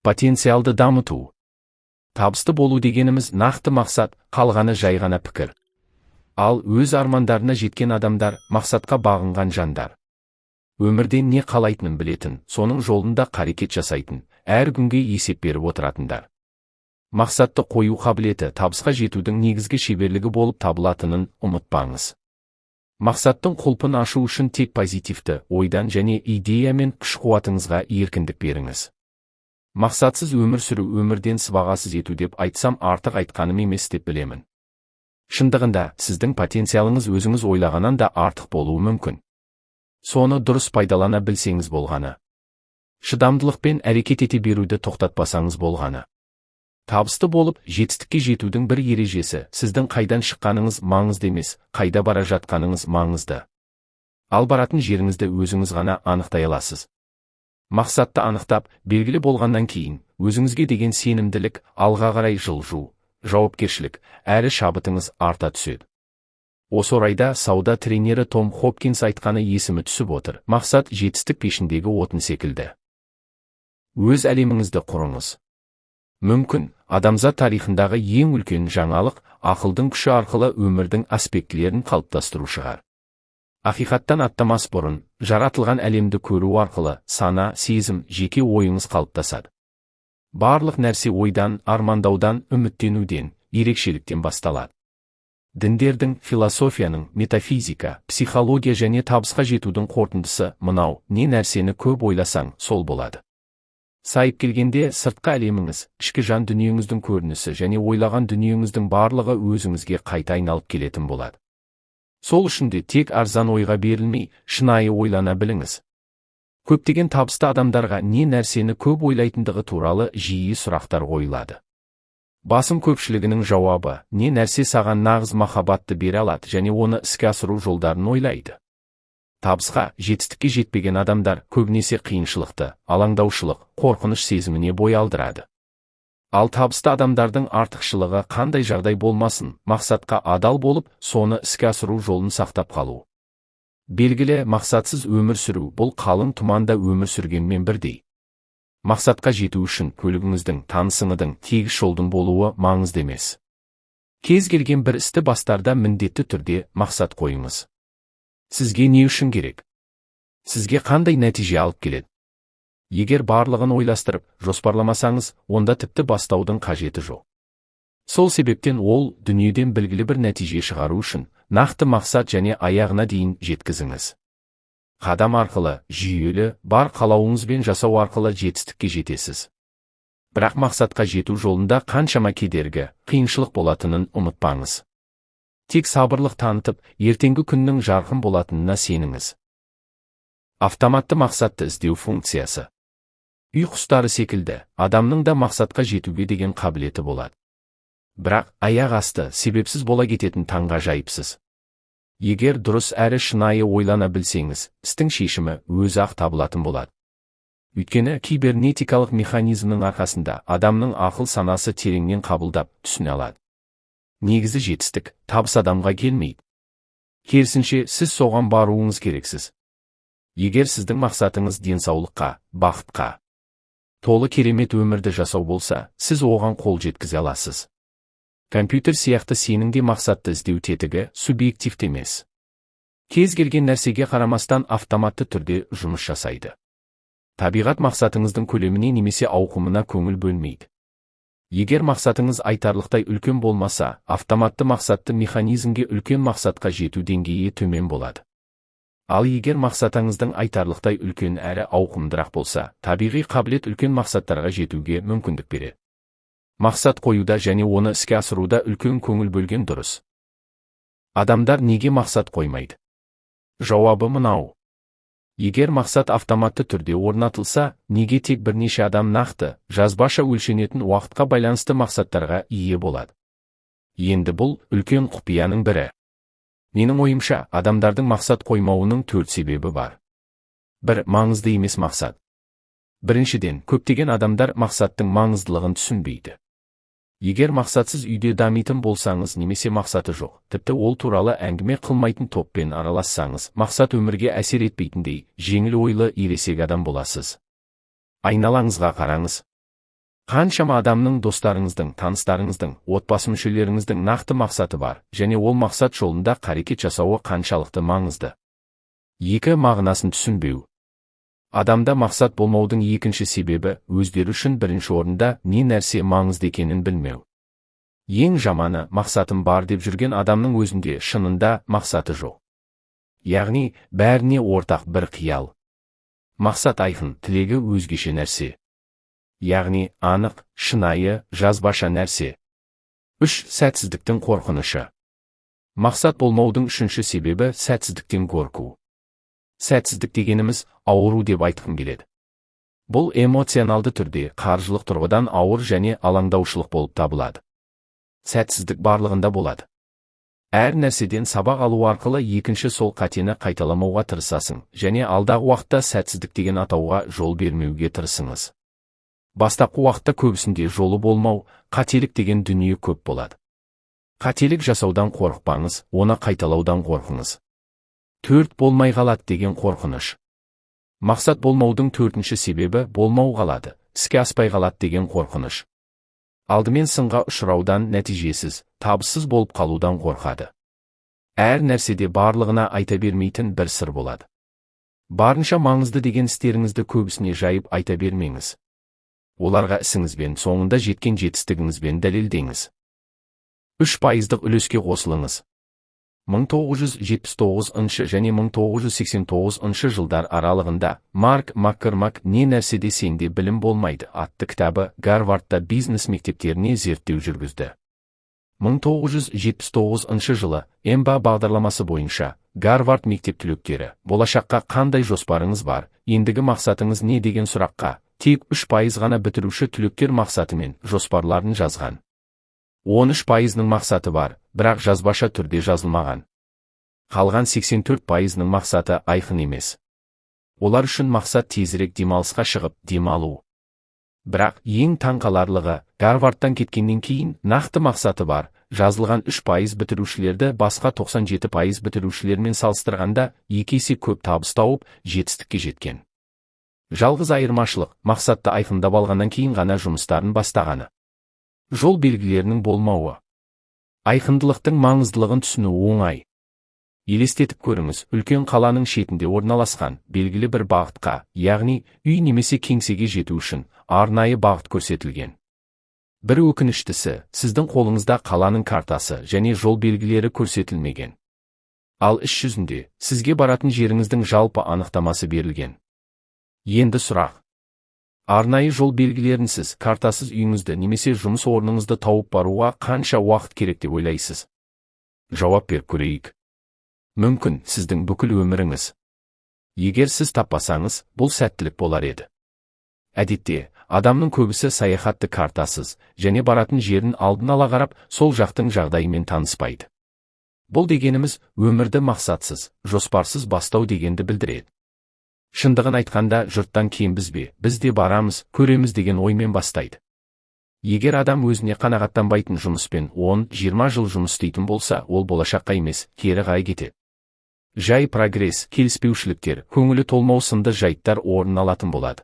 Потенциалды дамыту. Табысты болу дегеніміз нақты мақсат, қалғаны жай ғана пікір. Ал өз армандарына жеткен адамдар мақсатқа бағынған жандар. Өмірден не қалайтынын білетін, соның жолында қарекет жасайтын, әр күнге есеп беріп отыратындар. Мақсатты қою қабілеті табысқа жетудің негізгі шеберлігі болып табылатынын ұмытпаңыз. Мақсаттың құлпын ашу үшін тек позитивті ойдан және идея мен күш-қуатыңызға еркіндік беріңіз. Мақсатсыз өмір сүру өмірден сыбағасыз ету деп айтсам, артық айтқаным емес деп білемін. Шындығында, сіздің потенциалыңыз өзіңіз ойлағаннан да артық болуы мүмкін. Соны дұрыс пайдалана білсеңіз болғаны. Шыдамдылықпен әрекет ете беруді тоқтатпасаңыз болғаны. Табысты болып, жетістікке жетудің бір ережесі: сіздің қайдан шыққаныңыз маңызды емес, қайда бара жатқаныңыз маңызды. Ал баратын жеріңізді өзіңіз ғана анықтай аласыз. Мақсатты анықтап, белгілі болғаннан кейін, өзіңізге деген сенімділік, алға қарай жылжу, жауапкершілік әрі шабытыңыз арта түседі. Осы орайда сауда тренері Том Хопкинс айтқаны есіме түсіп отыр: мақсат жетістік пешіндегі отын секілді. Өз әлеміңізді құрыңыз. Мүмкін, адамзат тарихындағы ең үлкен жаңалық ақылдың күші арқылы өмірдің аспектілерін қалыптастыру шығар. Ақиқаттан аттамас бұрын, жаратылған әлемді көру арқылы сана, сезім, жеке ойыңыз қалыптасады. Барлық нәрсе ойдан, армандаудан, үміттенуден, ерекшеліктен басталады. Діндердің, философияның, метафизика, психология және табысқа жетудің қорытындысы мынау: не нәрсені көп ойласаң, сол болады. Сайып келгенде, сыртқы әлеміңіз, ішкі жан дүниеңіздің көрінісі және ойлаған дүниеңіздің барлығы өзіңізге қайта айналып келетін болады. Сол үшін де тек арзан ойға берілмей, шынайы ойлана біліңіз. Көптеген табысты адамдарға не нәрсені көп ойлайтындығы туралы жиі сұрақтар қойылады. Басым көпшілігінің жауабы: не нәрсе саған нағыз махаббатты бере алады және оны іске асыру жолдарын ойлайды. Табысқа, жетістікке жетпеген адамдар көбінесе қиыншылықты, алаңдаушылық, қорқыныш сезіміне бой алдырады. Ал табысты адамдардың артықшылығы: қандай жағдай болмасын, мақсатқа адал болып, соны іске асыру жолын сақтап қалу. Белгілі, мақсатсыз өмір сүру бұл қалың тұманда өмір сүргенмен бірдей. Мақсатқа жету үшін көлігіңіздің, танысыңыздың, тегіс жолдың болуы маңызды емес. Кез келген бір істі бастарда міндетті түрде мақсат қойыңыз. Сізге не үшін керек? Сізге қандай нәтиже алып келеді? Егер барлығын ойластырып, жоспарламасаңыз, онда тіпті бастаудың қажеті жоқ. Сол себептен ол дүниеден белгілі бір нәтиже шығару үшін нақты мақсат және аяғына дейін жеткізіңіз. Қадам арқылы, жүйелі, бар қалауыңызбен жасау арқылы жетістікке жетесіз. Бірақ мақсатқа жету жолында қаншама кедергі, қиыншылық болатынын ұмытпаңыз. Тек сабырлық танытып, ертеңгі күннің жарқын болатынына сеніңіз. Автоматты мақсатты іздеу функциясы. Үй құстары секілді, адамның да мақсатқа жетуге деген қабілеті болады. Бірақ аяқ асты, себепсіз бола кететін таңғажайыпсыз. Егер дұрыс әрі шынайы ойлана білсеңіз, істің шешімі өзі-ақ табылатын болады. Өйткені кибернетикалық механизмнің арқасында адамның ақыл санасы тереңнен қабылдап, түсіне алады. Негізі жетістік, табыс адамға келмейді. Керісінше, сіз соған баруыңыз керексіз. Егер сіздің мақсатыңыз денсаулыққа, бақытқа толы керемет өмірді жасау болса, сіз оған қол жеткізе аласыз. Компьютер сияқты сенің де мақсатты іздеу тетігі субъективті емес. Кез келген нәрсеге қарамастан автоматты түрде жұмыс жасайды. Табиғат мақсатыңыздың көлеміне немесе ауқымына көңіл бөлмейді. Егер мақсатыңыз айтарлықтай үлкен болмаса, автоматты мақсатты механизмге үлкен мақсатқа жету деңгейі төмен болады. Ал егер мақсатыңыздың айтарлықтай үлкен әрі ауқымдырақ болса, табиғи қабілет үлкен мақсаттарға жетуге мүмкіндік береді. Мақсат қоюда және оны іске асыруда үлкен көңіл бөлген дұрыс. Адамдар неге мақсат қоймайды? Жауабы мынау. Егер мақсат автоматты түрде орнатылса, неге тек бірнеше адам нақты, жазбаша өлшенетін уақытқа байланысты мақсаттарға ие болады? Енді бұл үлкен құпияның бірі. Менің ойымша, адамдардың мақсат қоймауының төрт себебі бар. Бір, маңызды емес мақсат. Біріншіден, көптеген адамдар мақсаттың маңыздылығын түсінбейді. Егер мақсатсыз үйде дамитын болсаңыз немесе мақсаты жоқ, тіпті ол туралы әңгіме қылмайтын топпен аралассаңыз, мақсат өмірге әсер етпейтіндей, жеңіл ойлы ересек адам боласыз. Айналаңызға қараңыз. Қаншама адамның, достарыңыздың, таныстарыңыздың, отбасы мүшелеріңіздің нақты мақсаты бар, және ол мақсат жолында қарекет жасауы қаншалықты маңызды. Екі, мағынасын түсінбеу. Адамда мақсат болмаудың екінші себебі өздері үшін бірінші орында не нәрсе маңызды екенін білмеу. Ең жаманы, мақсатым бар деп жүрген адамның өзінде шынында мақсаты жоқ. Яғни, бәріне ортақ бір қиял. Мақсат айқын, тілегі өзгеше нәрсе. Яғни, анық, шынайы, жазбаша нәрсе. Үш, сәтсіздіктің қорқынышы. Мақсат болмаудың үшінші себебі сәтсіздіктен қорқу. Сәтсіздік дегеніміз ауру деп айтқым келеді. Бұл эмоционалды түрде қаржылық тұрғыдан ауыр және алаңдаушылық болып табылады. Сәтсіздік барлығында болады. Әр нәрседен сабақ алу арқылы екінші сол қатені қайталамауға тырысасың және алдағы уақытта сәтсіздік деген атауға жол бермеуге тырысыңыз. Бастапқы уақытта көбісінде жолы болмау, қателік деген дүние көп болады. Қателік жасаудан қорықпаңыз, оны қайталаудан қорқыңыз. Төрт, болмай қалады деген қорқыныш. Мақсат болмаудың төртінші себебі болмау қалады, іске аспай қалады деген қорқыныш. Алдымен сынға ұшыраудан, нәтижесіз, табыссыз болып қалудан қорқады. Әр нәрседе барлығына айта бермейтін бір сыр болады. Барынша маңызды деген істеріңізді көбісіне жайып айта бермеңіз. Оларға ісіңізбен, соңында жеткен жетістігіңізбен дәлелдеңіз. 3%-дық үлеске қосылыңыз. 1979 және 1989 жылдар аралығында Марк Маккормак «Не нәрседе сенде білім болмайды» атты кітабы Гарвардта бизнес мектептеріне зерттеу жүргізді. 1979 жылы МБА бағдарламасы бойынша Гарвард мектеп түлектері болашаққа қандай жоспарыңыз бар, ендігі мақсатыңыз не деген сұраққа тек 3% ғана бітіруші түлектер мақсаты мен жоспарларын жазған. 13%-ның мақсаты бар, бірақ жазбаша түрде жазылмаған. Қалған 84%-ның мақсаты айқын емес. Олар үшін мақсат тезірек демалысқа шығып, демалу. Бірақ ең таңқаларлығы, Гарвардтан кеткеннен кейін нақты мақсаты бар, жазылған 3% бітірушілерді басқа 97% бітірушілермен салыстырғанда екі есе көп табыс тауып, жетістікке жеткен. Жалғыз айырмашылық, мақсатты айқындап алғаннан кейін ғана жұмыстарын бастағаны. Жол белгілерінің болмауы. Айқындылықтың маңыздылығын түсіну оңай. Елестетіп көріңіз, үлкен қаланың шетінде орналасқан белгілі бір бағытқа, яғни үй немесе кеңсеге жету үшін арнайы бағыт көрсетілген. Бір өкініштісі, сіздің қолыңызда қаланың картасы және жол белгілері көрсетілмеген. Ал іс жүзінде сізге баратын жеріңіздің жалпы анықтамасы берілген. Енді сұрақ. Арнайы жол белгілерінсіз, картасыз үйіңізді немесе жұмыс орныңызды тауып баруға қанша уақыт керек деп ойлайсыз? Жауап беріп көрейік. Мүмкін, сіздің бүкіл өміріңіз. Егер сіз таппасаңыз, бұл сәттілік болар еді. Әдетте, адамның көбісі саяхатты картасыз және баратын жерін алдын ала қарап, сол жақтың жағдайымен таныспайды. Бұл дегеніміз өмірді мақсатсыз, жоспарсыз бастау дегенді білдіреді. Шындығын айтқанда, жұрттан кембіз бе, біз де барамыз, көреміз деген оймен бастайды. Егер адам өзіне қанағаттанбайтын жұмыспен 10-20 жыл жұмыс істейтін болса, ол болашаққа емес, кері қарай кетеді. Жай прогресс, келіспеушіліктер, көңілі толмау сынды жайттар орын алатын болады.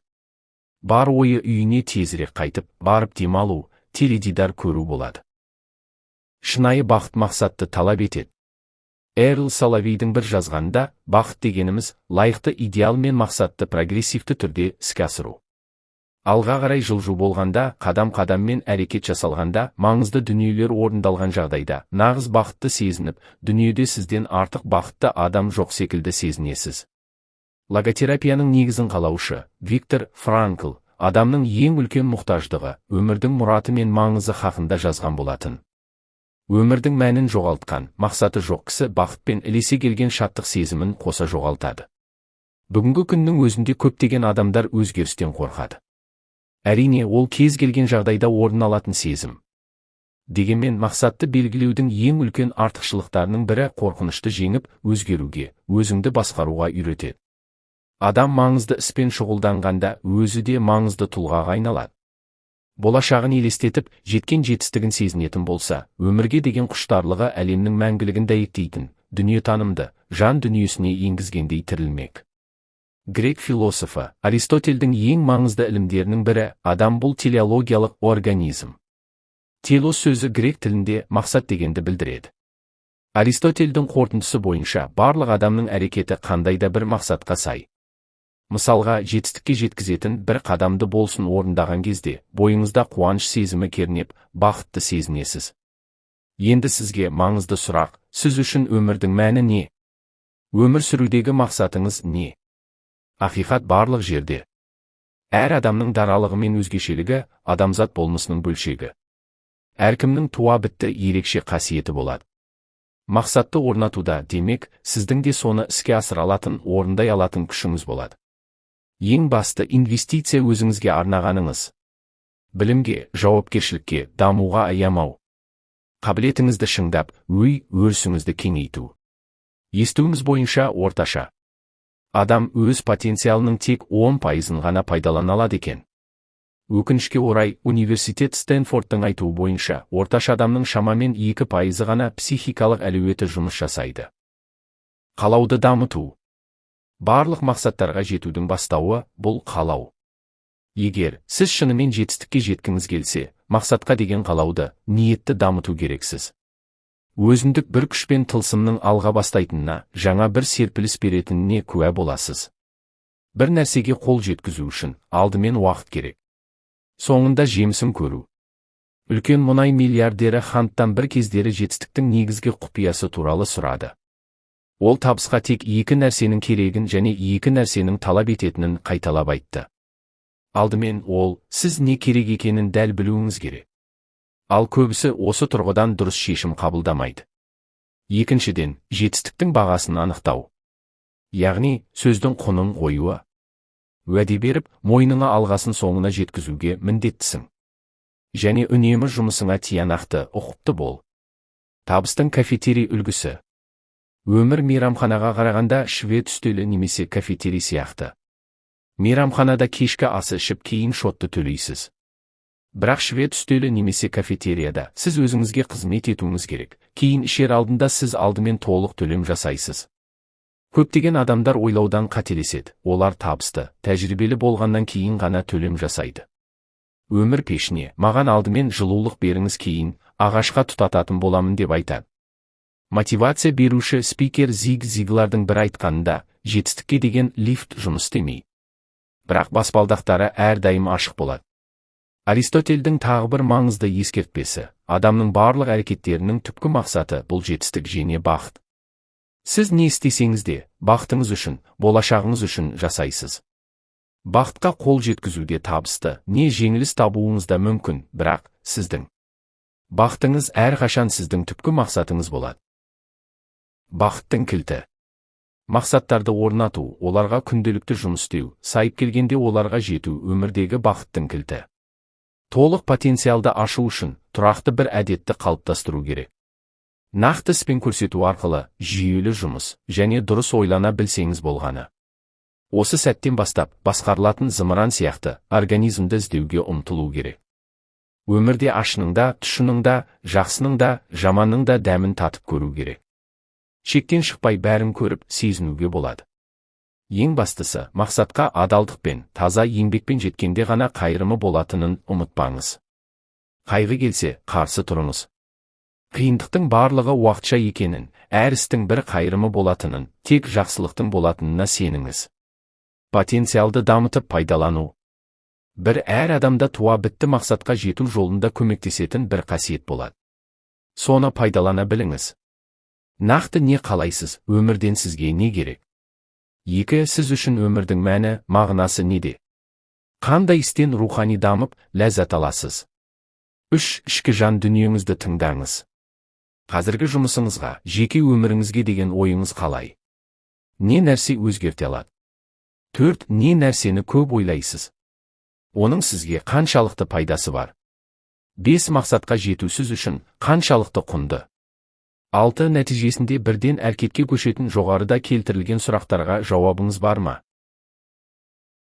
Бар ойы үйіне тезірек қайтып, барып демалу, теледидар көру болады. Шынайы бақыт мақсатты талап етеді. Эрл Салавейдің бір жазғанында, бақыт дегеніміз лайықты идеал мен мақсатты прогрессивті түрде іске асыру. Алға қарай жылжу болғанда, қадам-қадаммен әрекет жасалғанда, маңызды дүниелер орындалған жағдайда, нағыз бақытты сезініп, дүниеде сізден артық бақытты адам жоқ секілді сезінесіз. Логотерапияның негізін қалаушы Виктор Франкл адамның ең үлкен мұқтаждығы, өмірдің мұраты мен маңызы хақында жазған болатын. Өмірдің мәнін жоғалтқан, мақсаты жоқ кісі бақытпен ілесе келген шаттық сезімін қоса жоғалтады. Бүгінгі күннің өзінде көптеген адамдар өзгерістен қорқады. Әрине, ол кез келген жағдайда орын алатын сезім. Дегенмен мақсатты белгілеудің ең үлкен артықшылықтарының бірі қорқынышты жеңіп, өзгеруге, өзіңді басқаруға үйретеді. Адам маңызды іспен шұғылданғанда өзі де маңызды тұлғаға айналады. Болашағын елестетіп, жеткен жетістігін сезінетін болса, өмірге деген құштарлығы әлемнің мәңгілігін дәйектейтін, дүниетанымды, жан дүниесіне енгізгендей тірілмек. Грек философы Аристотельдің ең маңызды ілімдерінің бірі адам бұл телеологиялық организм. Телос сөзі грек тілінде мақсат дегенді білдіреді. Аристотельдің қорытындысы бойынша барлық адамның әрекеті қандай да бір мақсатқа сай. Мысалға, жетістікке жеткізетін бір қадамды болсын орындаған кезде бойыңызда қуаныш сезімі кернеп, бақытты сезінесіз. Енді сізге маңызды сұрақ: сіз үшін өмірдің мәні не? Өмір сүрудегі мақсатыңыз не? Ақиқат барлық жерде. Әр адамның даралығы мен өзгешелігі адамзат болмысының бөлшегі. Әркімнің туа бітті ерекше қасиеті болады. Мақсатты орнатуда, демек, сіздің де соны іске асыра алатын, орындай алатын күшіңіз болады. Ең басты инвестиция өзіңізге арнағаныңыз. Білімге, жауапкершілікке, дамуға аямау. Қабілетіңізді шыңдап, ой өрісіңізді кеңейту. Естуіміз бойынша, орташа адам өз потенциалының тек 10%-ын ғана пайдалана алады екен. Өкінішке орай, университет Стэнфордтың айтуы бойынша, орташа адамның шамамен 2%-ы ғана психикалық әлеуеті жұмыс жасайды. Қалауды дамыту. Барлық мақсаттарға жетудің бастауы бұл қалау. Егер сіз шынымен жетістікке жеткіңіз келсе, мақсатқа деген қалауды, ниетті дамыту керексіз. Өзіндік бір күш пен тылсымның алға бастайтынына, жаңа бір серпіліс беретініне куә боласыз. Бір нәрсеге қол жеткізу үшін алдымен уақыт керек. Соңында жемісін көру. Үлкен мұнай миллиардері Ханттан бір кездері жетістіктің негізгі құпиясы туралы сұрады. Ол табысқа тек екі нәрсенің керегін және екі нәрсенің талап ететінін қайталап айтты. Алдымен ол, сіз не керек екенін дәл білуіңіз керек. Ал көбісі осы тұрғыдан дұрыс шешім қабылдамайды. Екіншіден, жетістіктің бағасын анықтау. Яғни, сөздің құнын қоюы. Уәде беріп, мойныңа алғасын соңына жеткізуге міндеттісің. Және үнемі жұмысыңа тиянақты, ұқыпты бол. Табыстың кафетерий үлгісі. Өмір мейрамханаға қарағанда швед үстелі немесе кафетерий сияқты. Мейрамханада кешкі асы ішіп, кейін шотты төлейсіз. Бірақ швед үстелі немесе кафетерияда сіз өзіңізге қызмет етуіңіз керек. Кейін ішер алдында сіз алдымен толық төлем жасайсыз. Көптеген адамдар ойлаудан қателеседі. Олар табысты, тәжірибелі болғаннан кейін ғана төлем жасайды. Өмір пешіне, маған алдымен жылулық беріңіз, кейін ағашқа тұтататын боламын деп айтады. Мотивация беруші спикер Зиг Зиглардың бір айтқанында, жетістікке деген лифт жұмыс істемей. Бірақ баспалдақтары әрдайым ашық болады. Аристотельдің тағы бір маңызды ескертпесі, адамның барлық әрекеттерінің түпкі мақсаты бұл жетістік және бақыт. Сіз не істесеңіз де, бақытыңыз үшін, болашағыңыз үшін жасайсыз. Бақытқа қол жеткізуде табысты, не жеңіліс табуыңыз да мүмкін, бірақ сіздің бақытыңыз әрқашан сіздің түпкі мақсатыңыз болады. Бақыттың кілті. Мақсаттарды орнату, оларға күнделікті жұмыс істеу, сайып келгенде оларға жету өмірдегі бақыттың кілті. Толық потенциалды ашу үшін тұрақты бір әдетті қалыптастыру керек. Нақты іспен көрсету арқылы жүйелі жұмыс және дұрыс ойлана білсеңіз болғаны. Осы сәттен бастап басқарылатын зымыран сияқты организмді іздеуге ұмтылу керек. Өмірде ашының да, тұшының да, жақсының да, жаманның да дәмін татып көру керек. Шектен шықпай бәрін көріп, сезінуге болады. Ең бастысы, мақсатқа адалдықпен, таза еңбекпен жеткенде ғана қайырымы болатынын ұмытпаңыз. Қайғы келсе, қарсы тұрыңыз. Қиындықтың барлығы уақытша екенін, әр істің бір қайырымы болатынын, тек жақсылықтың болатынына сеніңіз. Потенциалды дамытып пайдалану. Бір әр адамда туа бітті мақсатқа жету жолында көмектесетін бір қасиет болады. Соны пайдалана біліңіз. Нақты не қалайсыз, өмірден сізге не керек? 2. Сіз үшін өмірдің мәні, мағынасы неде? Қандай істен рухани дамып, ләззат аласыз? 3. Ішкі жан дүниеңізді тыңдаңыз. Қазіргі жұмысыңызға, жеке өміріңізге деген ойыңыз қалай? Не нәрсе өзгерте алады? 4. Не нәрсені көп ойлайсыз? Оның сізге қаншалықты пайдасы бар? 5. Мақсатқа жету сіз үшін қаншалықты құнды? 6. Нәтижесінде бірден әрекетке көшетін жоғарыда келтірілген сұрақтарға жауабыңыз бар ма?